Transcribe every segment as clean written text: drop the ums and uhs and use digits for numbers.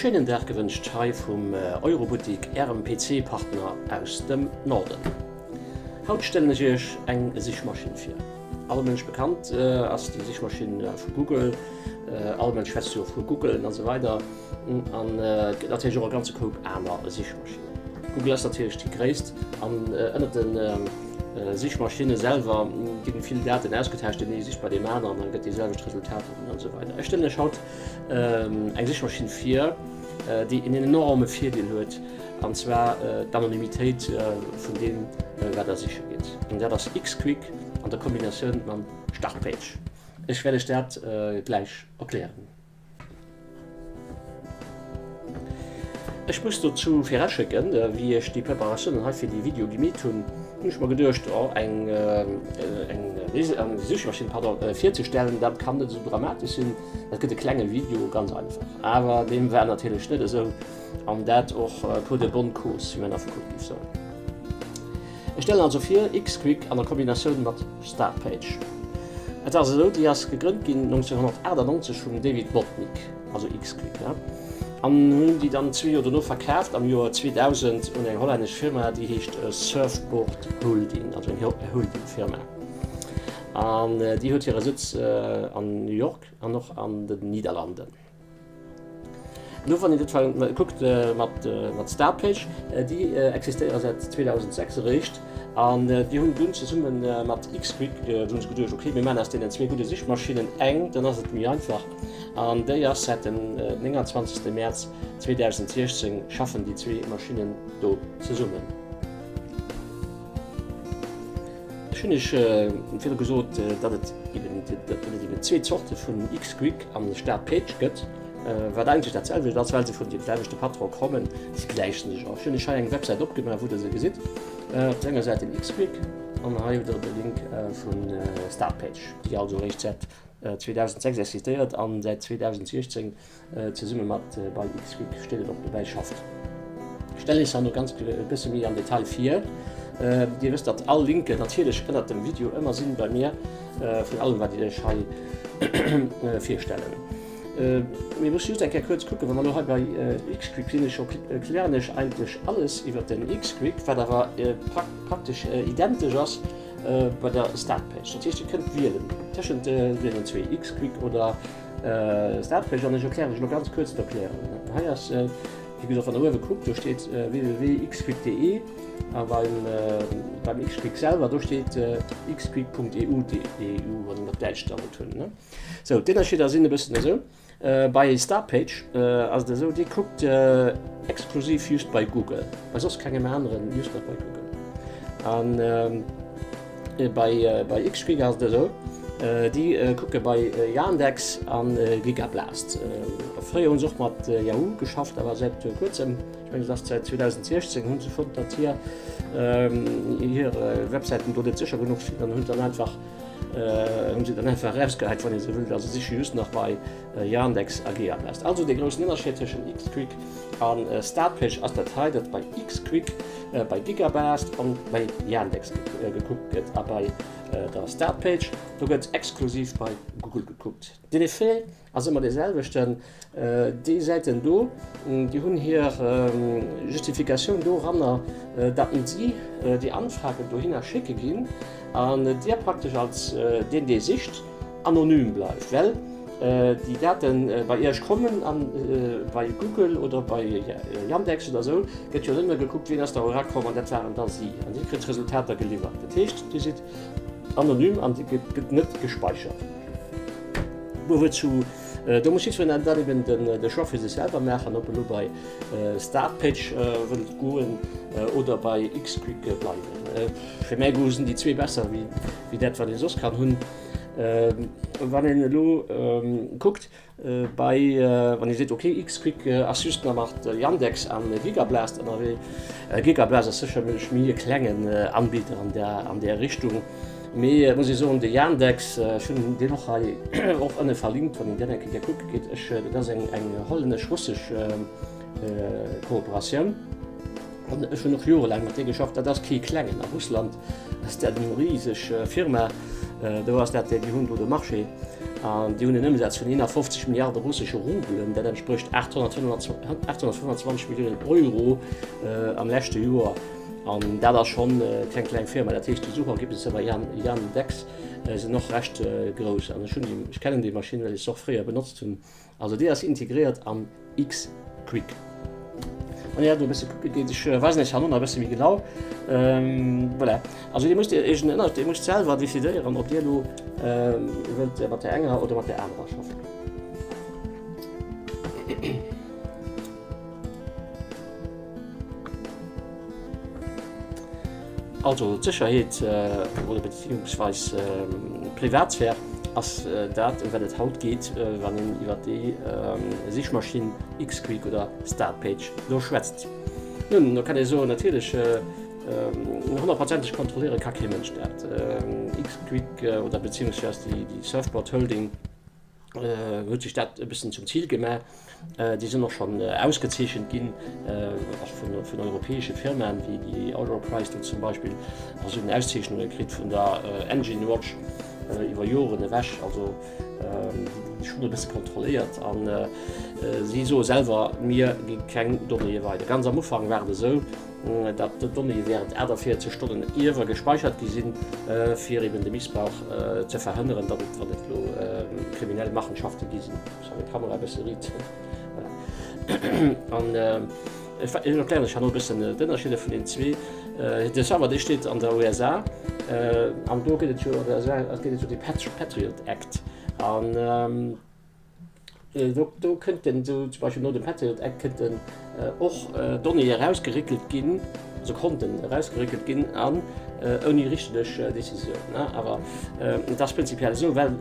schéinen Dag gewënscht hei vum Euroboutique, ärem PC Partner aus dem Norden. Haut stellen ech iech eng Sichmaschinn vir. All Mënsch bekannt ass déi Sichmaschinn vu Google, all Mënsch schwätzt jo vu Google an esou weider an et gëtt natierlech och e ganze Koup aner Sichmaschinnen. Google ass natierlech déi gréisst an ënnert de Sichmaschinne selwer ginn vill Daten ausgetauscht, deen ee sicht bei deem aneren an da gëtt déi selwecht Resultater an esou weider. Ech stellen iech haut eng Sichmaschinn vir, déi en enorme Virdeel huet, an zwar d'Anonymitéit vun deem, wat Der siche gitt. An dat ass Xquick an der Kombinatioun mam Startpage. Ech wäert Iech dat gläich erklären. Ech muss dozou viraschécken, wéi ech déi Preparatiounen hei fir déi Video gemeet hunn, hunn ech mer geduecht, oh, eng eng Sichmaschinn, pardon, virzestellen, dat kann net esou dramatesch sinn, dat gëtt e klenge Video, ganz einfach. Awer deem war natierlech net esou, an dat och pour de bonne cause, wéi mäin Affekot géif soen. Ech stellen also vir, Xquick an der Kombinatioun mat Startpage. Et ass esou, déi ass gegrënnt ginn 1998 vum David Bodnick, also Xquick, an hunn déi dann zwee Joer dono verkaaft am Joer 2000 un eng hollännesch Firma, déi heescht Surfboard Holding, also eng Holdingfirma. An déi huet hire Sëtz an New York an och an den Niederlanden. Elo wann een dat kuckt mat Startpage, déi existéiere säit 2006 eréischt an déi hunn dunn zesumme mat Xquick, do hunn se geduecht, ok mir maachen aus deenen zwee gudde Sichmaschinnen eng, dann ass et méi einfach an déi ass säit dem 29 Mäerz 2016 schaffen déi zwee Maschinnen do zesummen. Ech hunn iech virdru gesot, datt et eben zwee Zorte vun Xquick an Startpage gëtt, wat eigentlech dat selwecht ass, well se vun deem selwechte Patron kommen. Si gläichen sech och. Ech hunn iech hei eng Websäit opgemaach, wou der se gesitt. Op der enger Säit den Xquick an hei hutt der de Link vu Startpage, déi also eréischt säit 2006 existéiert an säit 2016 Zesumme mat bei Xquick steet et och dobäi schafft. Stell iech dann no ganz e bësse méi am Detail vir. Dir wësst datt all Linken natierlech ënnert dem Video ëmmer sinn bei mir vun allem wat ech iech hei virstellen. Mir musse just eng Kéier kuerz kucken, wa mer elo hei bei Xquick sinn, ech erklären iech eigentlech alles iwwert den Xquick, wat awer praktesch identesch ass bei der Startpage. Dat heescht Dir kënnt wielen tëschent deenen zwee, Xquick oder Startpage an ech erklären lech elo ganz kuerz d'Erklärung. Hei ass, wéi gesot, wann Der uewe kuckt, do steet www.xquick.de a beim, beim Xquick selwer, do steet xquick.eu, EU, wann een op Däitsch dann et hunn. Sou, d'Ënnerscheeder sinn e bëssen esou. Bei Startpage ass et esou, Dir kuckt exklusiv just bei Google, bei soss kengem aneren, just nach bei Google. An Bei bei Xquick ass et esou, déi kucke bei Yandex a Gigablast. Fréier hu se och mat Yahoo geschafft, awer säit kuerzem, ech mengen et ass säit 2016, hu se fonnt, datt hir hir Websäiten do net sécher genuch sinn an hunn dann einfach hunn se dann einfach erausgehäit, wann ee sou wëllt. Also si si just nach bei Yandex a Gigablast. Also dee groussen Ënnerscheed tëschent Xquick a Startpage ass dat hei, datt bei Xquick bei Gigablast an bei Yandex gekuckt gëtt a bei der Startpage do gëtt exklusiv bei Google gekuckt. Den Effet ass ëmmer dee selwechten, déi Säiten do, déi hunn hir Justifikatioun doranner, datt si déi Anfragen dohinner schécke ginn an Dir praktesch als deen dee sicht, anonym bleift, well déi Date bei Iech kommen an bei Google oder bei Yandex oder esou gëtt jo nëmme gekuckt, wien ass da erakomm an dat waren da si an Dir kritt d'Resultater geliwwert. Dat heescht, Dir sidd anonym an Dir gëtt net gespeichert. Wuerzu do muss jiddwereen dann eben de Choix fir sech selwer maachen, ob e lo bei Startpage wëllt goen oder bei Xquick bleiwen. Fir mäi Goût sinn déi zwee besser wéi dat wat ee soss kann hunn. Wann een elo kuckt bei, wann ee seet ok Xquick ass just nach mat Yandex an Gigablast ënnerwee. Gigablast ass sécherlech méi e klengen Anbieter an där an där Richtung, mee et muss ee soen de Yandex, ech hunn deen och hei och ënne verlinkt, wann een deen eng Kéier kucke geet, ech dat ass eng eng hollännesch-russesch Kooperatioun. An ech hunn och jorelaang mat deem geschafft. Dat ass kee klengen. A Russland ass dat eng riseg Firma. Do ass dat, déi hunn do de Marché. An déi hunn en Ëmsaz vun 51 Milliarde russesche Rubelen, dat entsprécht 825 Milliounen Euro am leschte Joer. An dat ass schonn keng kleng Firma. Dat heescht, déi Suchergebnisser bei Yandex sinn och recht grouss. An ech hunn déi, ech kennen déi Maschinn, well ech se och fréier benotzt hunn. Also déi ass integréiert am X-Quick. Wann Dir dat elo e bësse kucke gitt, ech weisen Iech herno nach e bësse méi genau. Voilà. Also Dir musst Iech en ënner, Dir musst selwer decidéieren, ob Dir elo wëllt mat där enger oder mat där anerer schaffen. Also d'Sécherheet oder beziehungsweis d'Privatsphär ass dat, ëm wat et haut geet, wann een iwwer déi Sichmaschinn Xquick oder Startpage do schwätzt. Nun, do kann ee soen, natierlech, honnertprozenteg kontrolléiere ka kee Mënsch dat. Xquick oder beziehungsweis déi Surfboard Holding, huet sech dat e bëssen zum Zil gemaach. Déi sinn och schonn ausgezeechent ginn, och vun, vun europäesche Firmaen, wéi déi Europrise do zum Beispill, a se hunn Auszeechnunge kritt vun der Engine Watch iwwer Joren ewech. Also déi gi schonn e bësse kontrolléiert a si soe selwer, mir gi keng Donnéeë weider. Ganz am Ufank war et esou, datt d'Donnéeë während 48 Stonnen iewer gespäichert gi sinn, fir eben de Missbrauch ze verhënneren, datt et, wann et elo kriminell Machenschafte gi sinn, ech hat d'Kamera e bësse riit, voilà. An ech erklären lech herno e bëssen d'Ënnerscheeder vun den zwee. De Server, dee steet an der USA, an do gëtt et jo an der USA gëtt et jo de Patriot Act an, Do, do kënnten esou zum Beispill no dem Patriot Act kënnten och Donnéeë erausgeréckelt ginn, also konnten erausgeréckelt ginn an ouni richterlech Decisioun. Awer et ass prinzipiell esou, well,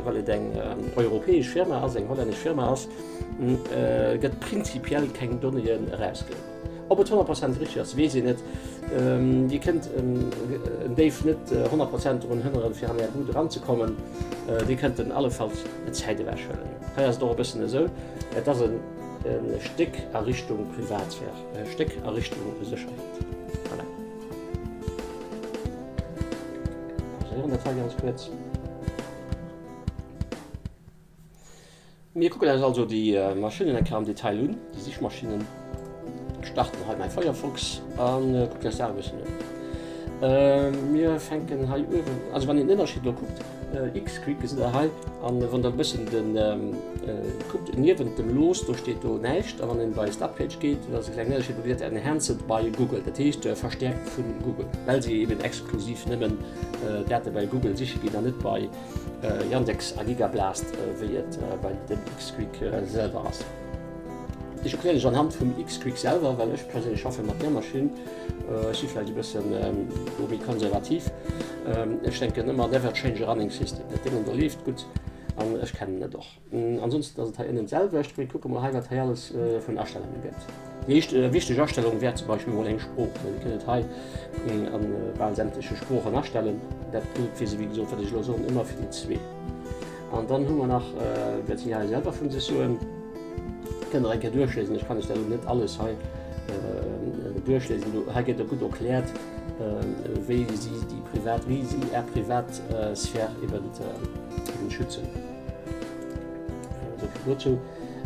well et eng europäesch Firma ass, eng hollännesch Firma ass, gëtt prinzipiell keng Donnéeën erausginn. Ob et 100 Prozent richteg ass, weess een net. Dir kënnt en Déif net 100 Prozent drun hënneren, fir an Är Bud eranzekommen. Dir kënnt en allefalls Zäit ewechhuelen. Hei ass et och e bëssen esou, et ass e Stéck a Richtung Privatsphär, e Stéck a Richtung Sécherheet. Voilà. Pauséieren dat hei ganz kuerz. Mir kucken eis also déi Maschinnen eng Kéier am Detail un, déi Sichmaschinnen. Starten hei mäi Firefox a kucken eis d'Saach e bëssen un. Mir fänken hei uewen, also wann een den Ënnerscheed elo kuckt, Xquick gesitt der hei, an wann der e bëssen de kuckt, niewent dem Looss, do steet do näischt, a wann een bei Startpage geet, do ass e klengen Ënnerscheed, do gesäit der Enhanced by Google, dat heescht verstäerkt vu Google, well si eben exklusiv nëmmen Date bei Google siche ginn an net bei Yandex a Gigablast, wéi et bei dem Xquick selwer ass. Ech erklären lech anhand vum Xquick selwer, well ech perséinlech schaffe mat där Maschinn. Ech si vläicht e bëssen do méi konservativ. Ech denken ëmmer never change a running system. Dat Déngen do leeft gutt an ech kennen et och. Ansonsten ass et hei ënnen d'selwecht. Mir kucke mol hei, wat hei alles vun Astellunge gëtt. Déi éischt wichteg Astellung wär zum Beispill mol eng Sprooch. Dir kënnt et hei a bal sämtleche Sproochen astellen. Dat gëllt fir se, wéi gesot, wat ech elo soen, ëmmer fir déi zwee. An dann hu mer nach, wat si hei selwer vu sech soen, kënnt der eng Kéier duerchliesen. Ech kann lech dat elo net alles hei duerchliesen. Do hei gëtt och gutt erkläert, wéi si déi privat, wéi si Är Privatsphär eben schützen. Esou vill dozou.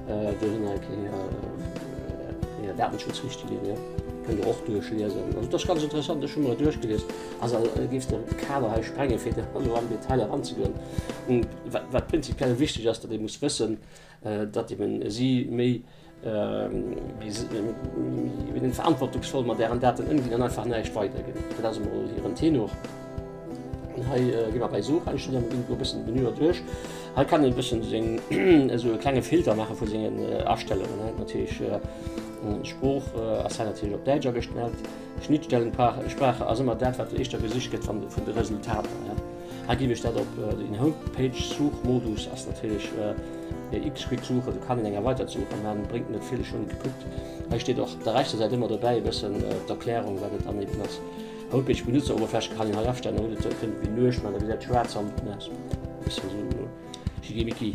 Do sinn eng Kéier Datenschutzrichtlinien, kënnt Der och duerchliesen. Also dat ass ganz interessant, ech hu mer et duerchgelies. Also géif de Kader hei sprengen, fir do elo am Detail eranzegoen. Wat prinzipiell wichteg ass, datt ee muss wëssen, datt eben si méi méi verantwortungsvoll mat Ären Daten ëmginn an einfach näischt weiderginn. Dat ass emol hiren Tenor. An hei gi mer bei Sucheinstellungen, ginn do e bëssen de Menü erduerch. Hei kann een e bëssen seng esou e klenge Filter maache vu sengen Astellungen. Natierlech Sprooch ass hei natierlech op Däitsch agestellt. Schnittstellensprache ass ëmmer dat, wat éischter gesicht gëtt vun de Resultater. Hei géif ech dat op den Homepage-Suchmodus ass natierlech Xquick suchen, do kann een eng erweitert Suche man, bréngt net vill, ech hunn gekuckt. Hei steet och op der rechter Säit ëmmer dobäi e bëssen d'Erklärung wat et dann eben ass. Homepage Benutzeroberfläche kann een hei astellen, da huet et kënnt wéi Nuecht man, da gesäit schwaarz an aus, bëssen esou schickimicki.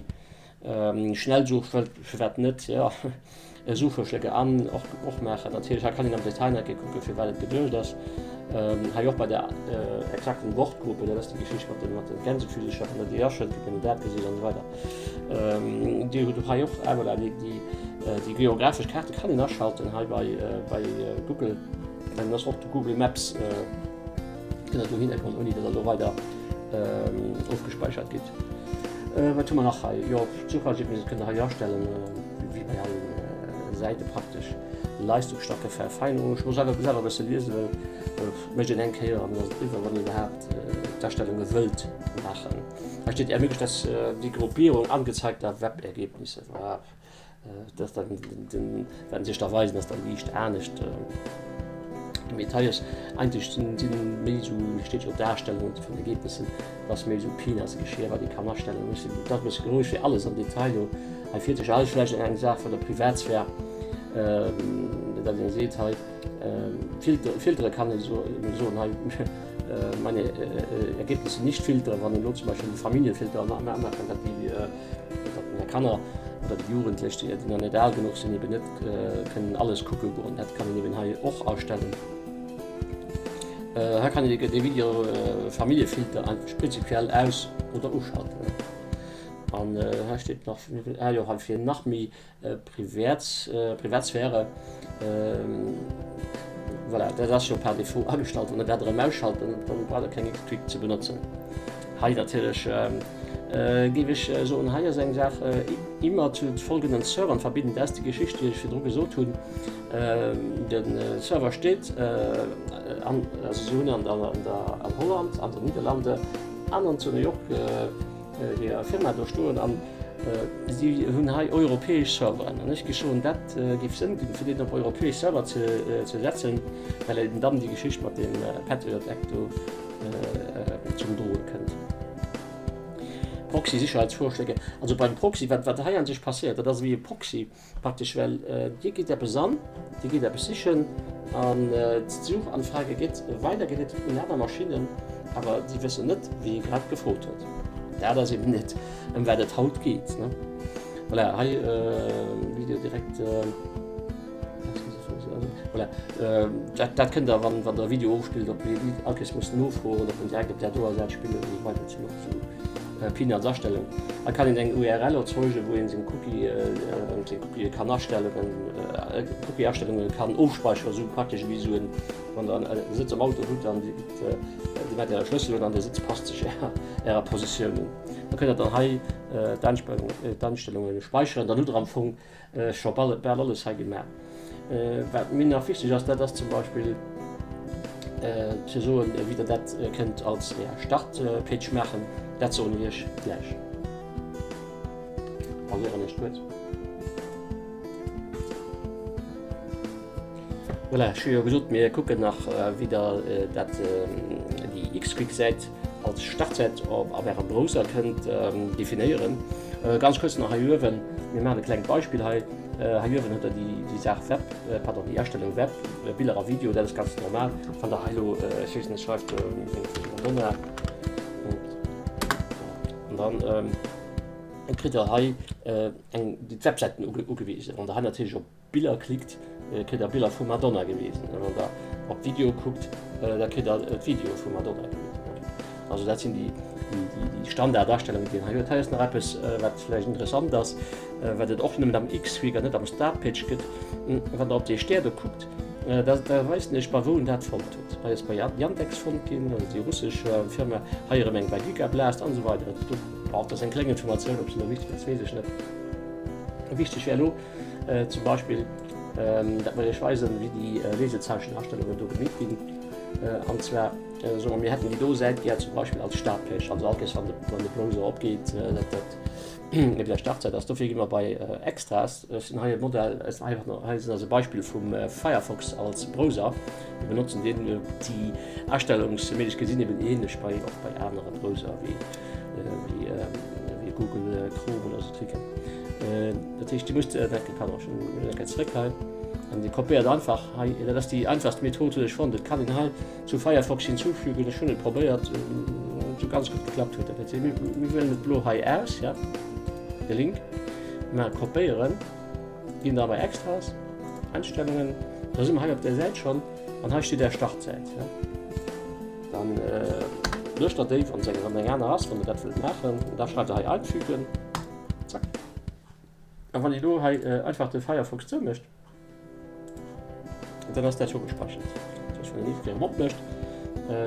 Schnellsuch, firwat net, jo. Suchvorschläge an och och maachen. Natierlech hei kann een am Detail nach eng Kéier kucken, fir wat et geduecht ass. Hei och bei der exakten Wortgruppe, dat ass déi Geschicht mat de mat de Gänsefüsercher, wann der déi aschëllt, kritt een dat gesicht an esou weider. Dir hutt och hei och, ah voilà, déi déi déi geographesch Kaarte kann een aschalten hei bei bei Google. Dann ass och de Google Maps kënnt der dohinner goen, ouni datt der elo weider ofgespeichert gitt. Wat hu mer nach hei? Jo, d'Suchergebnisse kënnt der hei astellen, wéi bei allen Säite praktesch. Leistungsstarke Verfeinerung, ech muss selwer e bësse liesen, well et mécht een eng Kéier an dann ass et eriwwer, wann een iwwerhaapt d'Astellunge wëllt maachen. Hei steet ermöglicht das die Gruppierung angezeigter Webergebnisse. Voilà. Dat ass dann den, wat sech da weisen, ass dann liicht anescht. Mee hei ass eigentlech sinn sinn méi esou, steet jo Darstellung vun Ergebnissen, dat ass méi esou Peanuts-Geschir, wat ee kann astellen. Ech sinn dach e bësse geroueg fir alles am Detail do hei virzestellen. Hei vläicht eng Saach vun der Privatsphär, dat een seet hei, Filter, Filtere kann ee soen hei, meine Ergebnisse nicht filtern, wann een elo zum Beispill de Familljefilter maachen, dat déi, datt Kanner oder déi Jugendlech, déi nach net al genuch sinn, eben net kënnen alles kucke goen. Dat kann een eben hei och astellen. Hei kann een de Video Familljefilter einfach prinzipiell aus oder uschalten. An hei steet nach, ah jo, hei fir nach méi Privatsphäre, voilà, dat ass jo par défaut agestallt. Wann Der dat erëm ausschalt, dann braucht Der keng Xquick ze benotzen. Hei natierlech géif ech soen, hei ass eng Saach, immer zu folgenden Servern verbinden. Dat ass déi Geschicht, déi ech virdru gesot hunn. De Server steet an, also si hunn an der, an Holland, an den Niederlande an an zu New York, hir Firma do stoen an si hunn hei europäesch Serveren. An ech géif soen, dat géif Sënn ginn, fir deen op europäesch Server ze setzen, well eben dann déi Geschicht mat deem Patriot Act do zum Droe kënnt. Proxy-Sicherheitsvorschläge, also beim Proxy, wat wat hei an sech passéiert, dat ass ewéi e Proxy, Praktesch, well Dir gitt eppes an, Dir gitt eppes sichen an d'Suchanfrage gëtt weidergeleet un aner Maschinnen, awer déi wëssen net, wéi ee grad gefrot huet. Dat ass eben net, ëm wat et haut geet. Voilà, hei Video direkt. Voilà, dat, dat kënnt Der, wann, wann Der Video ofspillt, ob Dir all Kéiers musst nofroen, ob en direkt op där doer Säit spillt oder esou weider. Dat sinn och esou Peanuts-Astellungen. Hei kann een eng URL erzeugen, wou een seng Cookie, seng Cookië kann astellen, Cookie-Astellunge kann ofspeicheren, esou praktesch ewéi esou en, wann Der e Sëtz am Auto hutt an Dir gitt, Dir maacht Äre Schlëssel un an de Sëtz passt sech Ärer Positioun un. Da kënnt Der dann hei d'Astellunge speicheren. Dann hutt Der am Fong Scho bal alles hei gemaach. Wat mir nach wichteg ass, dat ass zum Beispill ze soen, wéi Der dat kënnt als Är Startpage maachen. Dat soen ech Iech gläich. Pauséieren ech kuerz. Voilà, ech hu jo gesot, mir kucken nach, wéi Der dat, déi Xquick-Säit als Startsäit op ab Ärem Browser kënnt definéieren. Ganz kuerz nach hei uewen, mir maachen e klengt Beispill hei. Hei uewen hutt Der déi Saach Web, pardon, déi Astellung Web, Biller a Video, dat ass ganz normal. Wann Der hei elo, ech weess net, schreift Madonna an dann kritt Der hei eng déi d'Websäiten ugewisen. Wann Der hei natierlech op Biller klickt, kritt der Biller vu Madonna gewisen. An wann der op Video kuckt, da kritt der d'Video vu Madonna gewisen. Also dat sinn déi, déi, déi Standardastellungen, déi een hei huet. Hei ass nach eppes, wat vläicht interessant ass, wat et och nëmmen am Xquick an net am Startpage gëtt. Wann der op dee Stär do kuckt, da, da weist en iech, bei wou en dat fonnt huet. Hei ass bei Yandex fonnt ginn, also déi russesch Firma. Hei erëm eng bei Gigablast an esou weider. Do, dat ass eng kleng Informatioun, ob se elo wichteg ass, weess ech net. Wichteg wär elo, Zum Beispill dat mer iech weisen, wéi déi Lesezeichenastellungen do gemeet ginn. An zwar soe mer, mir hätten déi do Säit gär zum Beispill als Startpage, also all Kéiers wann de Browser opgeet, dat dat eben eng Startsäit ass. Dofir gi mer bei Extras, ech sinn hei e Modell, hei sinn ass e Beispill vum Firefox als Browser, mir benotzen deen. Déi Astellungsméiglechkeete sinn eben ähnlech bei och bei anere Browser wéi wéi Google Chrome oder esou Tricken. Dat heescht, Dir musst, pardon, ech hunn eng Kéier zréck hei, an Dir kopéiert einfach hei, dat ass déi einfachst Method, hunn ech fonnt. Et kann een hei zu Firefox hinzufügen, ech hunn et probéiert, esou ganz gutt geklappt huet dat net. Mir wielen et elo hei aus, ja, de Link, mä kopéieren. Ginn da bei Extras, Einstellungen, da si mer hei op der Säit schonn an hei steet Är Startsäit. Dann luecht der déi, wann se eng aner ass, wann der dat wëllt maachen, da schreift der hei Einfügen, zack. A wann een elo hei einfach de Firefox zoumécht, dann ass dat scho gespeichert. Dat heescht, wann een iergendwéi erëm opmécht,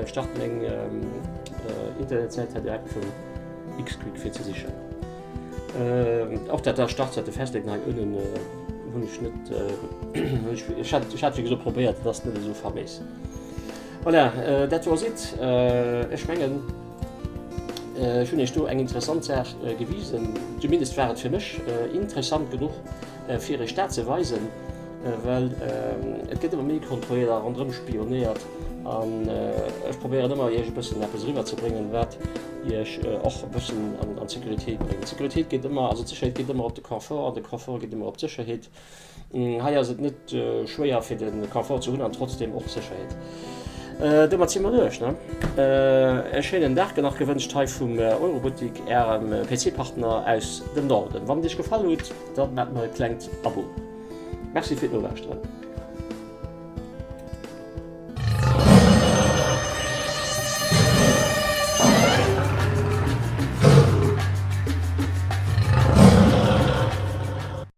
start meng Internetsäit hei direkt vum Xquick fir ze sichen. Och dat da Startsäite festlegen hei ënnen hunn ech net, ech hat, ech hat wéi gesot probéiert, et ass net esou faméis. Voilà, dat wor et. Ech mengen, ech hunn Iech do eng interessant Saach gewisen. Zumindest war et fir mech interessant genuch, fir Iech dat ze weisen, well et gëtt ëmmer méi kontrolléiert a ronderëm spionéiert. An ech probéieren ëmmer, Iech e bëssen eppes eriwwerzebréngen, wat Iech och e bëssen an d'Sécuritéit bréngt. D'Sécuritéit geet ëmmer, also d'Sécherheet geet ëmmer op de Confort an de Confort geet ëmmer op d'Sécherheet. Hei ass et net schwéier fir de Confort ze hunn an trotzdem och Sécherheet. Domat si mer duerch, ne? E schéinen Dag nach gewënscht hei vum Euroboutique, ärem PC-Partner aus dem Norden. Wann et iech gefall huet, dann maacht mer e klengt Abo. Merci fir d'Nolauschteren.